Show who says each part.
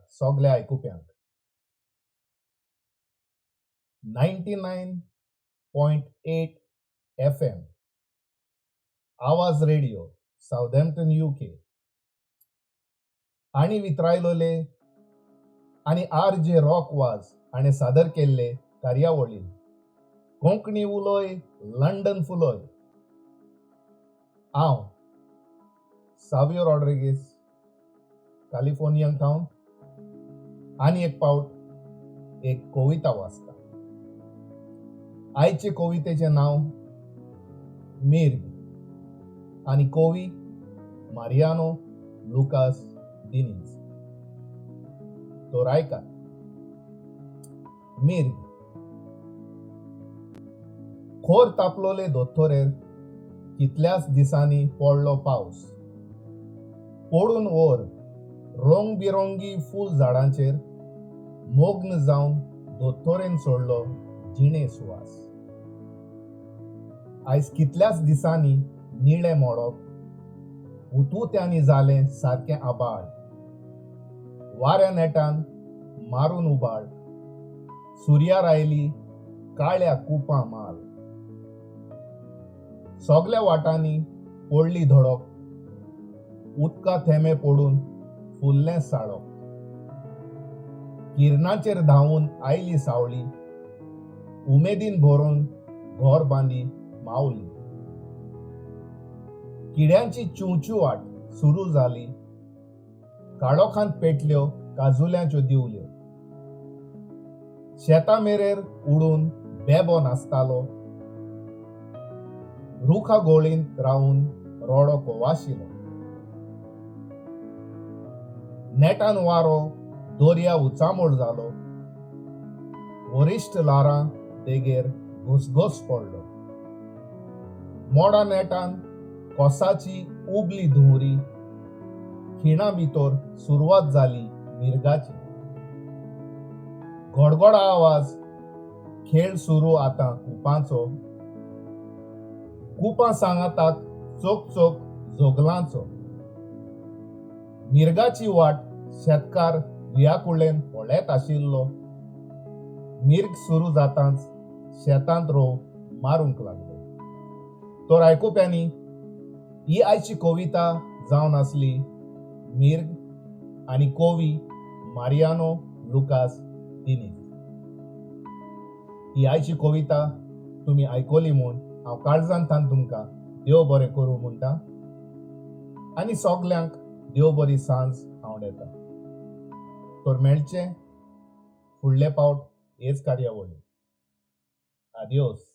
Speaker 1: सगल्या आयकुप्यांक. 99.8 FM Awaaz radio Southampton UK आनी वित्रायलोले आनी आर जे रॉक वाज हाणें सादर केल्ले कार्यावळीन कोंकणी उलोय लंडन फुलोय. हांव सावियो रॉड्रिगीस कॅलिफोर्नियांक थावन आनी एक पावट एक कविता वाचता. आयचे कवितेचें नांव मिर्ग आनी कवी मारियानो लुकास दिनीज. तर आयकात. मिर्ग. खोर तापलोले दोतोरेर कितल्याच दिसांनी पडलो पावस. पडून ओर रंग बिरंगी फूल झाडांचेर मोग्न जावन दोतोरेन सोडलो जिणे सुवास. आयज कितल्याच दिसांनी निळें मोडप हुतहुत्यांनी जालें सारकें आबाळ. वाऱ्या नेटान मारून उबाळ सुर्यार आयली काळ्या कुपां माल. सगल्या वाटांनी पडली धडक उदका थेंबे पडून फुल्लें साळक. किरणाचेर धांवून आयली सावळी उमेदीन भरून घर बांदी मावली. किड्यांची चिंवचिंवाट सुरू जाली काळोखांत पेटल्यो काजुल्यांच्यो दिवल्यो. शेता मेरेर उडून बेबो नाचतालो रुखा गोळींत रावून रोडो कोवाशिलो. नेटान वारो दर्या उचामोळ जालो वरिश्ठ ल्हारां देगेर घसघस पडलो. मोडा नेटान कोसाची उबली धुंवरी खिणा भितर सुरवात जाली मिर्गाची. गडगडा आवाज खेळ सुरू आतां कुपांचो. कुपां सांगाताक चोक चोक जोगलांचो. मिर्गाची वाट शेतकार वियाकुळेन पळयत आशिल्लो. मिर्ग सुरू जातांच शेतांत रोव मारूंक लागलो. तर आयकुप्यांनी ही आयची कविता जावन आसली मिर्ग आनी कवी मारियानो लुकास दिनीज. ही आयची कविता तुमी आयकली म्हूण हांव काळजांतान तुमकां देव बरें करूं म्हणटा आनी सगल्यांक देव बरी सांज आंवडेता. तर मेळचें फुडले पावट हेच कार्यावळी. आदियोस.